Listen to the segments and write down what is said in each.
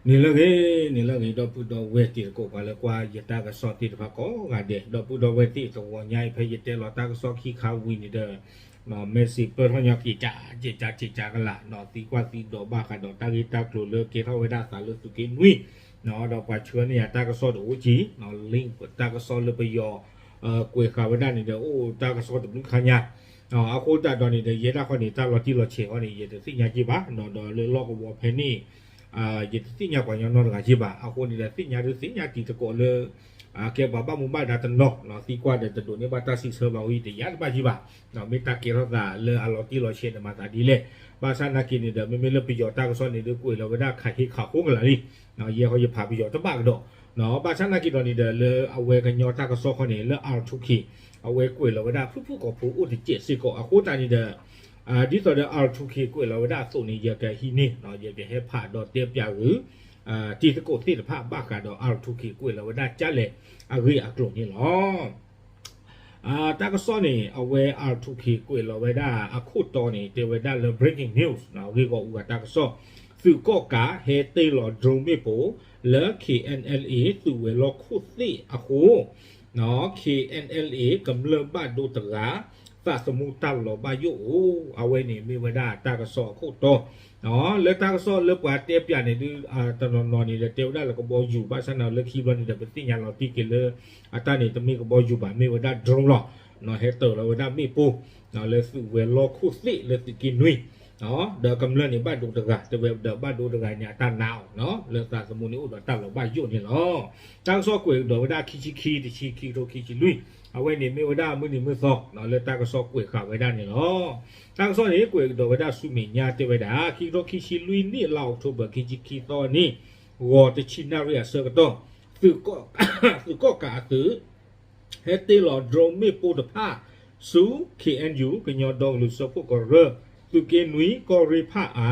န့ၣ်လၢအဂ့ၤ, န့ၣ်လၢအဂ့ၤ, ဒီပုၢ်ဒီဝဲၢ်တံၤသကိးပှၤလၢကွၢ်ယတၢ်ကစီၣ်သ့ၣ်တဖၣ်ကိးဂၤဒဲး, ဒီပုၢ်ဒီဝဲၢ်သ့ၣ်တဂီၤညါအံၤ ဖဲယတဲလီၤတၢ်ကစီၣ်ခံခါဝံၤန့ၣ်ဒီး message ပၢၢ်ထီၣ်ညီက့ၤကကကကကလး သံကွၢ်သံဒိးဘၣ်ဃးဒီးတၢ်ဂ့ၢ်တၢ်ကျိၤလၢကဲထီၣ်ဝဲဒၣ်အသးလၢသုးက့နွံ ဒီးပှၤဆှၢန့ၢ်ယၤတၢ်ကစီၣ်တအိၣ်ကံ link တၢ်ကစီၣ်လၢပယီၤ ကွဲးဃာ်ဝဲဒၣ်န့ၣ်ဒီး အိၣ်တၢ်ကစီၣ်တဘျုးခါညါ အဃိသတးဒီးန့ၣ်ဒီး ယဲဒၣ်ဃီန့ၣ် တၢ်လီၤတံၢ်လီၤဆဲးဃီန့ၣ် ယတသ့ၣ်ညါက့ၤဘၣ် ဒီးလၢလီၢ်ကဝီၤဖဲန့ၣ် ယတသ့ၣ်ညါပှၤကညီနီတဂၤက့ၤဘၣ်. အဃိန့ၣ်ဒီး သ့ၣ်ညါဒုးသ့ၣ်ညါတံၤသကိးလၢ ကဲပှၤဘၣ်မူဘၣ်ဒါတနီၤ သံကွၢ်ဒီးတဒိးန့ၢ်ဘၣ်တၢ်စံးဆၢဘၣ်ဝံၤ တယါတဘၣ်က့ၤဘၣ်. မ့ၢ်တၢ်ကဲထီၣ်သးလၢအလီၤတံၢ်လီၤဆဲးန့ၣ် မၤသးဒ်လဲၣ်. ဘၣ်ဆၣ်နာ်က့န့ၣ်ဒီး မ့မ့ၢ်လၢပယီၤတၢ်ကစီၣ်န့ၣ်ဒုး ကွဲးလီၤဝဲဒၣ်ခးဟ့ခးဃိကလာ်လံ ယဲဃီယဖးပယီၤတဘၣ်ကဒီး ဘၣ်ဆၣ်နာ်က့ဒီးန့ၣ်ဒီး လၢအဝဲကညီတၢ်ကစီၣ်ခီန့ၣ် လၢ R two K အဝဲကွဲးလီၤဝဲဒၣ်ဖုၣ်ဖုၣ်ကိာ်ဖိအိၣ်တစဲးစ့ၢ်ကီး အဃိသတးန့ၣ်ဒီး ဒ်သိးဒီး R two K ကွဲးလီၤဝဲဒၣ်အသိးန့ၣ် ယကဟံးန့ၢ် ယကဟဲဖးဒီးတဲပၠးဂုာ် တံၤသကိးသ့ၣ်တဖၣ်ဘၣ်ဃးဒီး R two K ကွဲးလီၤဝဲဒၣ်ကၢ်လဲၣ်အဂ့ၢ်အကျိၤန့ၣ်လီၤ. တၢ်ကစီၣ်န့ၣ် အဝဲ R two K ကွဲးလီၤဝဲဒၣ်အခိၣ်တီန့ၣ် တဲဝဲဒၣ်လၢ breaking news ဂ့ၢ်ဂီၢ်အူဂၤတၢ်ကစီၣ် သုးကီၣ်ကးဟဲတ့ၢ်လီၤ drone မ့ၣ်ပိၢ် လၢ K N L A သုးဝဲၤလီၢ်ခိၣ်သ့ၣ်အဃိ K N L A ကမျၢၢ်ဘၣ်ဒိတဂၤ သးသမူတၢ်လီၤဘၣ်ယိၣ်အိၣ် အဝဲန့ၣ်မ့ၢ်ဝဲဒၣ်တၢ်ကစီၣ်အခိၣ်တီ လၢတၢ်ကစီၣ်လၢပှၤတဲပၠးန့ၣ်ဒုး တနီၤနီၤန့ၣ်ဒီး တဲဝဲဒၣ်လၢကဘီယူၤ ဘၣ်ဆၣ်န့ၣ်လၢခံဘျီန့ၣ်ဒီး ပသ့ၣ်ညါလီၤတံၢ်က့ၤလၢ အတၢ်န့ၣ်တမ့ၢ်ကဘီယူၤဘၣ် မ့ၢ်ဝဲဒၣ် drone လီၤ. ဟဲတ့ၢ်လီၤဝဲဒၣ်မ့ၣ်ပိၢ် လၢသုးဝဲၤလီၢ်ခိၣ်သ့ၣ်လၢသုးက့နွံ ဒီးကမျၢၢ်န့ၣ်ဘၣ်ဒိတဂၤ တဲဝဲဒီးဘၣ်ဒိတဂၤန့ၣ် အတၢ်နာ်အီၤ လၢသးသမူန့ၣ်အိၣ်ဒီးတၢ်လီၤဘၣ်ယိၣ်န့ၣ်လီၤ. တၢ်ကစီၣ်ကွဲးကဒီးဝဲဒၣ်ခံဆံခံ တဆံ ခံကထိခံဆံလွံၢ် အဝဲန့ၣ်မ့ၢ်ဝဲဒၣ်မုၢ်နံၤမုၢ်သီ လၢတၢ်ကစီၣ်ကွဲးဃာ်ဝဲဒၣ်န့ၣ်လီၤ. တၢ်ကစီၣ်န့ၣ် ကွဲးကဒီးဝဲဒၣ်ဆူမဲာ်ညါတဲဝဲဒၣ် ခံကထိခံဆံလွံၢ်နံၣ် လါအီးကထိဘၢၣ် ခံဆံခံသီနံၤ ဂီၤတဆံနၣ်ရံၣ်အဆၢကတီၢ် သုးကီၣ်ကးအသုး ဟဲတ့ၢ်လီၤ drone မ့ၣ်ပိၢ်တဖၣ် ဆူ K N U ကညီဒီကလုာ်စၢဖှိၣ်ကရၢ သုးက့နွံ ကီၢ်ရ့ၣ်ဖၣ်အါ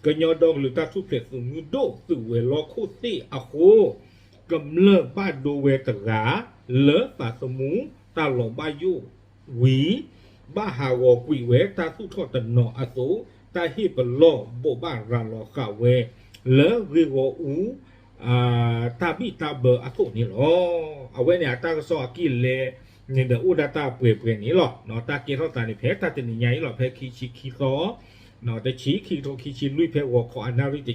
ကညီဒီကလုာ်တၢ်ထူၣ်ဖျဲးသုးမုၢ်ဒိၣ် သုးဝဲၤလီၢ်ခိၣ်သ့ၣ်အဃိ ကမျၢၢ်ဘၣ်ဒိဝဲတဂၤ လၢသးသမူတၢ်လီၤဘၣ်ယိၣ်ဝံၤ ဘၣ်ဟးဂီၤကွံာ်ဝဲတၢ်သူၣ်ထီၣ်တနီၤအသိး တၢ်ဟ့ၣ်ပလီၢ်ဘိးဘၣ်ရၤလီၤဃာ်ဝဲ လၢဂ့ၢ်ဂီၢ်အူ တၢ်ဘံၣ်တၢ်ဘၢအသိးန့ၣ်လီၤ. အဝဲန့ၣ်အတၢ်ကစီၣ်အက့ၢ်လဲၤန့ၣ်ဒီးအိၣ်ဒၣ်တၢ်ပှဲၤပှဲၤန့ၣ်လီၤ. တၢ်ကဲထီၣ်သးန့ၣ် ဖဲတၢ်တနံၤညါအံၤလီၤ ဖဲခံဆံခံသီ တဆံ ခံကထိခံဆံလွံၢ် ဖဲဂီၤခီအနၣ်ရံၣ်တ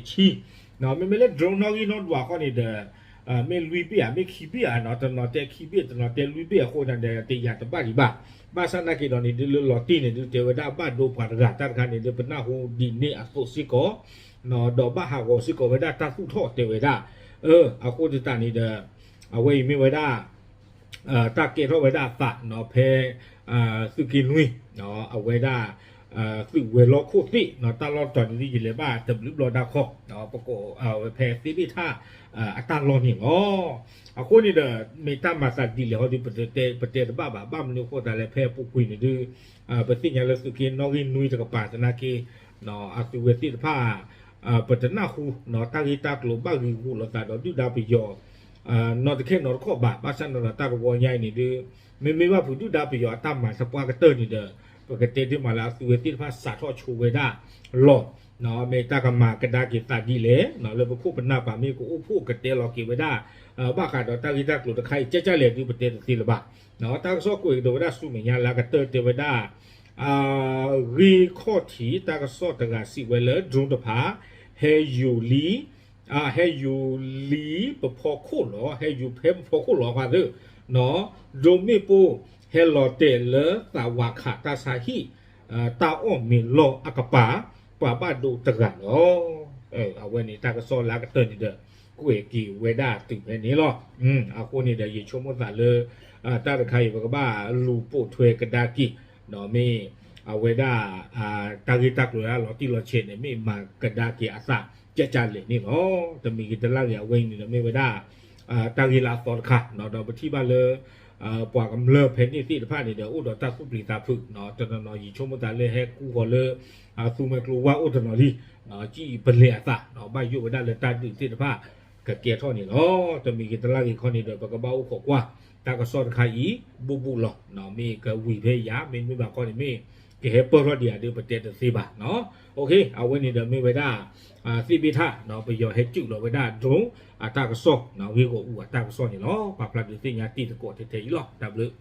ဆံ မ့မ့ၢ်လၢ drone နီၣ်ဂံၢ်နီၣ်ဒွးဃီန့ၣ်ဒီး မ့ၢ်လွံၢ်ဘ့ၣ်ဧါ မ့ၢ်ခံဘ့ၣ်ဧါ တနီၤတဲခံဘ့ၣ် တနီၤတဲလွံၢ်ဘ့ၣ်အဃိန့ၣ်ဒီး တယာ်တဘၣ်ဒံးဘၣ်. ဘၣ်ဆၣ်နာ်က့ဒီးန့ၣ်ဒုးလၢလီၤတံၢ်န့ၣ်ဒုးတဲဝဲဒၣ်ဘၣ်ဒိပှၤတဂၤ တၢ်တခါန့ၣ်ဒုးပနၢ်ဟူဒ်န့ၣ်အသိးစ့ၢ်ကီး ဒီးဘၣ်ဟးဂီၤစ့ၢ်ကီးဝဲဒၣ်တၢ်သူၣ်ထီၣ်တဲဝဲဒၣ် အဃိသတးန့ၣ်ဒီး အဝဲအံၤမ့ၢ်ဝဲဒၣ် တၢ်ကဲထီၣ်ဝဲဒၣ်အသးဖဲ သုးက့နွံ အဝဲဒၣ် သုးဝဲၤလီၢ်ခိၣ်သ့ၣ် တၢ်လီၢ်တတီၤန့ၣ်ဒုးယလဲၤဘၣ်တဘျုးဘျီဒၣ်ခီ ပကိးဝဲဖဲသ့ၣ်ဘ့ၣ်ထၣ်အတၢ်လီၢ်န့ၣ်လီၤ. အဃိန့ၣ်ဒီး မ့ၢ်တၢ်မၤသးဒ်လဲၣ်ဟီဒုး ပတဲတဘၣ်ဘၣ် ဘၣ်မနုၤအဃိသတးလဲၣ် ဖဲအပူၤကွံာ်န့ၣ်ဒုး ပသ့ၣ်ညါလၢသုးက့နီၣ်ဂံၢ်နွံတကပၤသနာ်က့ အသုးဝဲသ့ၣ်တဖၣ် ပတနၢ်ဟူ တၢ်ဂ့ၢ်တၢ်ကျိၤဘၣ်ဂံာ်ဂူာ်လိာ်သးဒီးဒုၣ်ဒါပယီၤ နီတခဲနီတခီၣ်ဘၣ်. ဘၣ်ဆၣ်န့ၣ်ဒီးတၢ်တဝီညါအံၤန့ၣ်ဒုး မ့မ့ၢ်ဘၣ်ဖုးဒုၣ်ဒါပယီၤအတၢ်မၤသပှၢ်ကတၢၢ်န့ၣ်ဒီး ပကတဲဒ်မးလၢအသုးဝဲသ့ၣ်တဖၣ်စးထီၣ်ဆိဝဲဒၣ်လီၢ် မ့ၢ်တၢ်ကမၤကဒါက့ၤသးဒ်လဲၣ် လၢပခိၣ်ပနၢ်ပာ်မ့ၢ်ကအိၣ်ဖှိၣ်ကတဲလီၤက့ၤဝဲဒၣ် ဘၣ်ဃးဒီးတၢ်ဂ့ၢ်တၢ်ကျိၤတခါအံၤ ကဲကဲလဲၣ်ဒုး ပတဲတသ့လၢၤဘၣ်. တၢ်ကစီၣ်ကွဲးကဒီးဝဲဒၣ်ဆူမဲာ်ညါလၢအကတၢၢ်တဲဝဲဒၣ် ဂ့ၢ်ခီၣ်ထံး တၢ်ကစီၣ်တဂၤစံးဝဲလၢ drone တဖၣ် ဟဲယူၤလံ ဟဲယူၤလံပဖီခိၣ်လီၤ ဟဲယူၤဖဲပဖီခိၣ်လီၤ ပှၤသ့ၣ် drone မ့ၣ်ပိၢ် ဟဲလီၤတဲာ်လၢသးဝးခးတၢ်ဆါဟံၣ် တၢ်အီၣ်မ့ၤလီၢ်အကပၤ ပှၤဘၣ်ဒိတဂၤလီၤ. အဝဲန့ၣ်တၢ်ကစီၣ်လၢအကတၢၢ်န့ၣ်ဒီး ကွဲးက့ၤဝဲဒၣ်တုၤဖဲန့ၣ်လီၤ. အဃိန့ၣ်ဒီး ယဆိကမိၣ်သးလၢ တၢ်တခါအံၤ ပကဘၣ်လူၤပိာ်ထွဲကဒါက့ၤ ဒီးမ့ၢ်အဝဲဒၣ် တၢ်ဂ့ၢ်တၢ်ကျိၤလၢအလီၤတံၢ်လီၤဆဲးန့ၣ် မ့ၢ်မၤကဒါက့ၤအသးကဲကဲလဲၣ်န့ၣ်လီၤ. တမံၤဂ့ၤတလၢ်ဂ့ၤ အဝဲအံၤန့ၣ်ဒီးမ့ၢ်ဝဲဒၣ် တၢ်ဂ့ၢ်လၢအသီတခါ ဒီးပထံၣ်ဘၣ်လၢ ပှၤကမျၢၢ်ဖဲန့ၣ်သ့ၣ်တဖၣ်န့ၣ်ဒီး အိၣ်ဒီးတၢ်သူၣ်ပျံၤသးဖုး တနီၤနီၤ ယဆိကမိၣ်သးလၢဟဲကူဃီၤလၢ သူမှဲကျိဝါအိၣ်တနီၤလံ ကံၣ်ပလဲၤအသး ဘၣ်ယိၣ်ဝဲဒၣ်လၢတၢ်ဒုးသ့ၣ်တဖၣ် ကကဲထီၣ်န့ၣ်လီၤ. တမံၤဂ့ၤတလၢ်ဂ့ၤခီန့ၣ်ဒီး ပကဘၣ်အိၣ်ခိးကွၢ် တၢ်ကစီၣ်တခါအံၤ ဘူးဘူးလီၤ. မ့ၢ်ကဝံၤဖဲယၤ မ့တမ့ၢ်ဘၣ်ခီန့ၣ်မ့ၢ် ကဟဲပၢၢ်ထီၣ်ဒံးဧါဒီး ပတဲတသ့ဘၣ်နီၤ. အဝဲန့ၣ်ဒီးမ့ၢ်ဝဲဒၣ် သ့ၣ်ဘ့ၣ်ထၣ် ပယီၤဟဲစုးလီၤဝဲဒၣ် drone အတၢ်ကစီၣ် ဂ့ၢ်ဂီၢ်အူအတၢ်ကစီၣ်န့ၣ်လီၤ. ပာ်ဖျါဒုးသ့ၣ်ညါတံၤသကိးထဲထဲအံၤလီၤ. တၢ်ဘျုး